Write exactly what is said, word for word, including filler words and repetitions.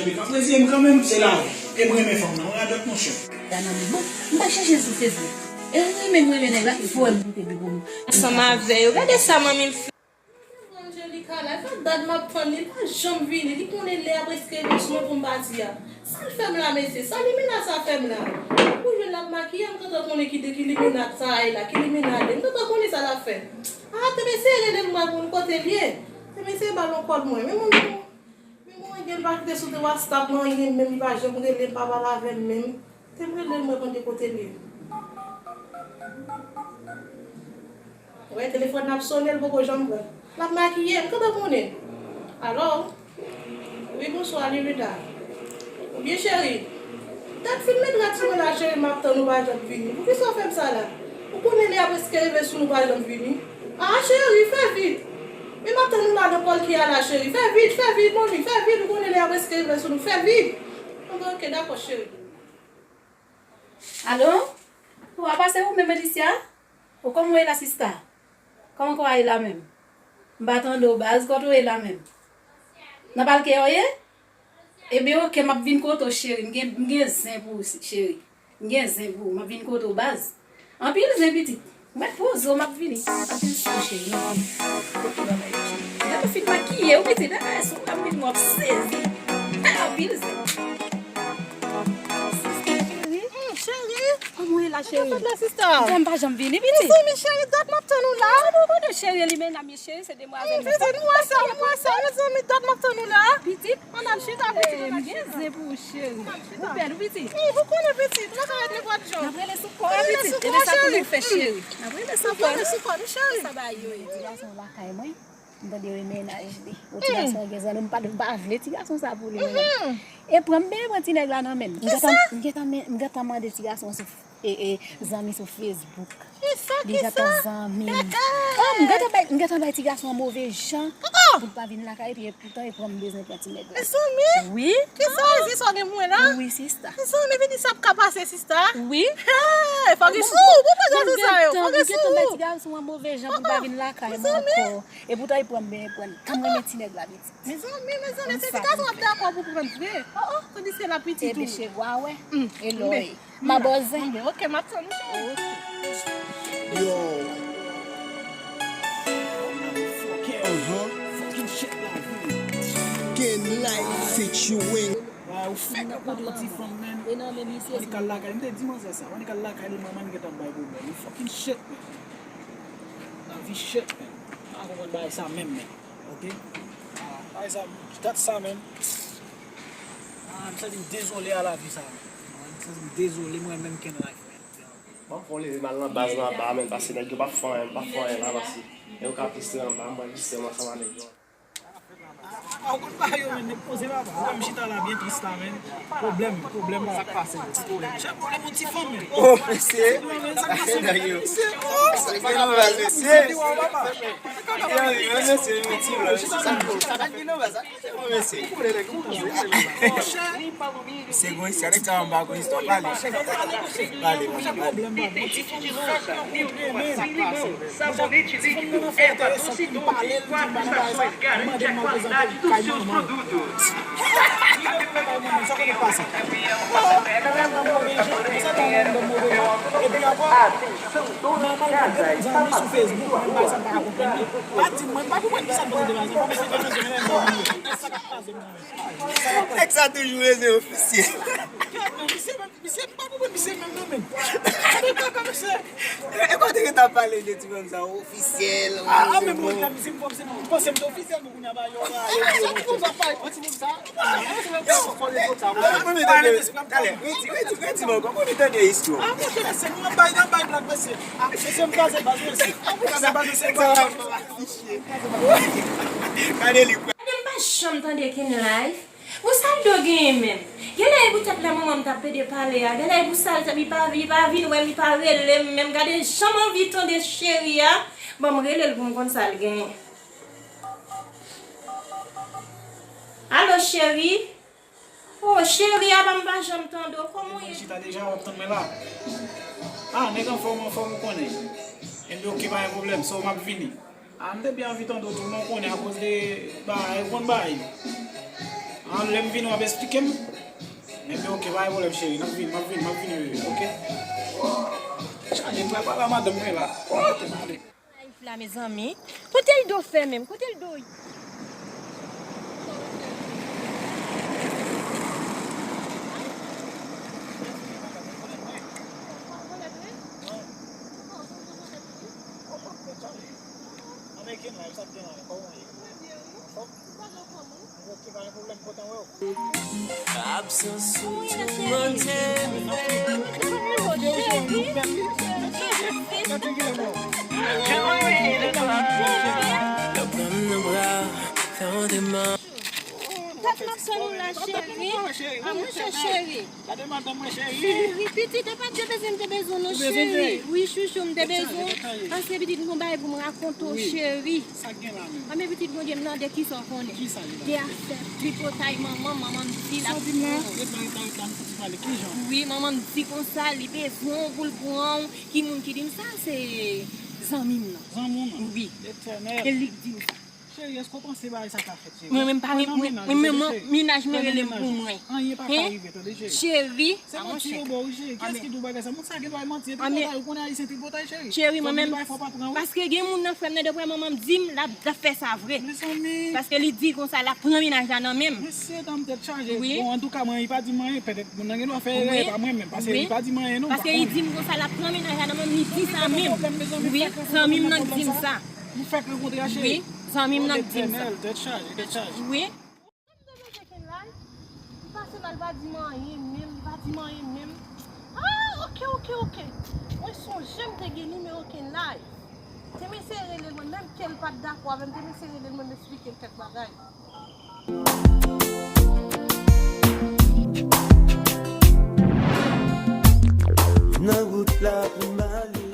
Li p ap reziye m kanmenm, se lavi. E m renmen fanm nan, yon radòt monchè. Dana, bon, m pa chèche l sou Facebook. E wi, men m renmen nèg la, e fò m kite li pou mwen. Ansanm avè yo, gade sa manmi m fè. Angelika la, e pa dat m ap tann li, li pa janm vini, li konnen lè a prèske rive sou mwen pou m pati a. Sa l fè m la, mesye, sa limena sa fè m la. Ou jwenn l ap makiye, m gentan konnen ki de ki limena sa a ye la, ki limena l ye, m gentan konnen sa l ap fè. A, te m eseye rele l, m pa konn kote l ye. Te m eseye ba l yon kòd mwen, men mwen, men mwen, men mwen gen l pa kite sou WhatsApp mwen, anyen menm, li pa janm rele m, pa pale avè m menm. Te m rele l, mwen konn de kote l ye. Wè, telefòn nan ap sonnen, l poko janm pran. L ap makiye, m gentan konnen. Alò, wi, bonswa, Lilita. Ou byen, cheri? Dat fin met rad sou mwen la, cheri, m ap tann ou pa janm vini. Poukisa w fè m sa la? Ou konnen lè a prèske rive sou nou pa janm vini. A, cheri, fè vit. Men m ap tann ou la nan pòl ki a la, cheri. Fè vit, fè vit, manmi, fè vit. Ou konnen lè a prèske rive sou nou. Fè vit. Anben, oke, dakò, cheri. Alo? Ou a pase ou menm, Alicia? Ou kòman w ye la, sista? Kòman kò a ye la menm? M pa tande w, baz, kote w ye la menm? Nan palke a w ye? Ebyen, oke, m ap vin kote w, cheri. M gen, m gen zen pou ou, cheri. M gen zen pou ou. M ap vin kote w, baz. Anpil zen, pitit. Mèt poze w, m ap vini. Anpil zen, cheri. M ap vini. Oke, babay, cheri. Lè w fin makiye, ou pitit, e, sou w ap vin, w ap sezi. Anpil zen. Sista, cheri. Mm, cheri. Kòman w ye la, cheri? Kòman w fè la, sista? Ou wè m pa janm vini, pitit. Mezanmi, cheri, dat m ap tann ou la. Ou konnen cheri, limena m ye, cheri, se demwazèl. Mm, pitit, m wè sa, m wè sa. Mezanmi, dat m ap tann ou la. Pitit. Ann al chita, pitit, ann al chita. M gen zen pou ou, cheri. Ou bèl, wi, pitit. Mm, ou konnen, pitit, m pa ka ret nenpòt jan. N ap rele sou kò a, pitit. E byen sa pou nou fè, cheri. N ap rele sou kò a. N ap rele sou kò nou, cheri. Sa bagay yo ye? Ti gason lakay mwen. M tande yo e mennaj li. O, ti gason an gen zanmi, m pa, m pa vle ti gason sa pou li menm. E pran m byen pran ti nèg la nan men m. M gentan, m gentan, m gentan mande ti gason sou, e, e, zanmi sou Facebook. Li gentan zanmi m. Oh, m gentan bay, m gentan bay ti gason an move jan pou l pa vin lakay, epi poutan e pran m bezwen pran ti nèg la. Zanmi? Wi. Kisa? Zanmi, sa w gen pou mwen la? Wi, sista. Zanmi, vini sa ap ka pase, sista? Wi. Hey, fòk li sou ou pou pran gason sa yo. Fòk li sou ou. M gentan bay ti gason an move jan pou l pa vin lakay mwen ankò. E poutan, e pran m byen, e pran m. Tann renmen ti nèg la, pitit. Mezanmi, mezanmi, èske ti gason ap dakò pou pran l vre? Oh, oh, tandiske l ap pitit tou. Ebe, cheri, w a wè. E lò e. M a bòzen. Oke, m ap tann ou, cheri. Yo. Fucking shit la. Ken life featuring. Ou fèk ap kote yon ti fanm, man. Annik al lakay li. M te di manzè sa. Annik al lakay li, manman l gentan bay pwoblèm. Fucking shit, man. Lavi shit, man. M pa konprann bagay sa menm, man. Ok? Ah, bagay sa, dat sa menm. Ah, m santi m dezole a lavi sa menm. M santi m dezole, mwen menm Ken Life, man. Ban m fè yon leve m al nan baz nan anba, men, paske nèg yo p ap fè anyen, m p ap fè anyen la, paske nèg yo ka pise anba m, mwen pise ansanm avèk yo. Ah, ou konn bagay yo, men, nèg poze papa. Ou wè m chita la byen tris la, men. Pwoblèm, pwoblèm la. Sa k pase? Ti pwoblèm. Chè, pwoblèm yon ti fanm, men. Oh, mesye. Ti pwoblèm, men, sa k pase? Mesye, oh, sa k gen nan baz, mesye. Sa k gen nan baz, mesye. Sa k gen nan baz, sa k gen nan baz, mesye. Mesye, gon istwa, nèg sa anba, gon istwa, pale. Pale, pale, pale. Pwoblèm, pwoblèm. Ti fanm nan fè enteresan pou m pale l, di m bagay sa, li mande m al prezante l kay manman l. Li mande m al kay manman l, sa konn pase. Epi ankò, manman l gen zanmi sou Facebook, mwen bagay sa m pa ka konprann li. Pa di m, mwen pa konprann kisa m pote de bagay sa, fò m eseye konprann, men sa k ap pase, mwen. Nèg sa toujou rete ofisyèl. Misye, misye, m pa konprann misye menm non, men. Sa depaka, mesye. E kote ke t ap pale de ti fanm sa, ofisyèl? Ah, ah, men mwen, misye, m panse, m panse m te ofisyèl, men kounye a ba yo. Ah, ti fanm sa, pa, ti fanm sa. Yo, mwen tande, talè, redi, redi, redi m ankò, mwen tande istwa. Ah, monchè, mesye, nou ap bay, nou ap bay blag, mesye. Ah, mesye, m kraze baz, mesye. M kraze baz, mesye. Gade li. Gade m pa janm tande Ken Life. Bon, sa l do genyen menm? Genlè e poutèt lè manman m t ap pede pale a, genlè e pou sa l t ap, li pa, li pa vin wè m, li pa rele m menm. Gade jan m anvi tande cheri a. Ban m rele l pou m konn sa l genyen. Alo, cheri? Oh, cheri, apa m pa janm tande w? Kòman w ye? Mwen chita deja, w ap tann mwen la. Ah, nèg anfòm, anfòm, ou konnen. Ebyen, oke, pa gen pwoblèm, so m ap vini. Ah, m te byen anvi tande w tou, men w konnen, akoz de bagay, ou konn bagay yo. An, lè m vini, w ap esplike m. Enben, oke, pa gen pwoblèm, cheri. M ap vini, m ap vini, m ap vini, bebe, oke? Chaje, m pral pale a madanm mwen la. Oh, te pale. Live la, mezanmi. Kote l do fè menm? Kote l do ye? American Life, sa ap gen la, kòman w ye? Anfòm? Ou oke, pa gen pwoblèm, kontan wè w. Absence ou tourmente. Lè w pran m nan bra, fè yon demann. Tèt m ap sonn ou la, cheri. A, monchè, cheri. Gade madanm mwen, cheri. Cheri, pitit, e pa t de bezwen m te bezwen w non, cheri. Wi, chouchou, m te bezwen w. Paske pitit, m gon bagay pou m rakonte w, cheri. Sa k gen la menm? Anben, pitit, Bondye, m nan de kisa w konnen? Kisa li la? De afè tripotay manman m, manman m di l ap pran w. Sa w di m la? Ret la, ret la, ret la, m fouti pale. Kijan? Wi, manman m di konsa, li bezwen w pou l pran w. Ki moun ki di m sa? Se zanmi m nan. Zanmi w nan? Wi. Etènèl. E li k di m sa. Cheri, èske w panse bagay sa ka fèt, cheri? Mwen menm pa gen, mwen menm, mennaj mwen rele m pou mwen. Anyen pa ka rive, tande, cheri. Cheri, se manti yo ba w, wi, cheri. Kiyès ki di w bagay sa? Moun sa gen dwa manti, e tripotay, ou konnen Ayisyen tripotay, cheri. Cheri, mwen menm, paske gen moun nan frè m nan, dapre manman m di m, l ap, l ap fè sa vre. Mezanmi. Paske li di konsa, l ap pran mennaj la nan men m. Mesye, dam, tèt chaje. Wi. Bon, antouka, mwen, li pa di m anyen, petèt moun nan gen dwa fè erè, e pa mwen menm, paske li pa di m anyen, non, m pa konnen. Paske li di m konsa, l ap pran mennaj la nan men m, li di sa menm. Wi, zanmi m nan k di m sa. Nou fèk rankontre a, cheri. Wi, zanmi m nan k di m sa. Etènèl, tèt chaje, tèt chaje. Wi. Mwen te mete Kenlay, li pase la, li pa di m anyen menm, li pa di m anyen menm. Ah, oke, oke, oke. Mwen sonje m te gen nimewo Kenlay. Te m eseye rele l, mwen, menm ke l pa t dakò avè m, te m eseye rele l, mwen, m esplike l kèk bagay. Nan wout la pou m ale.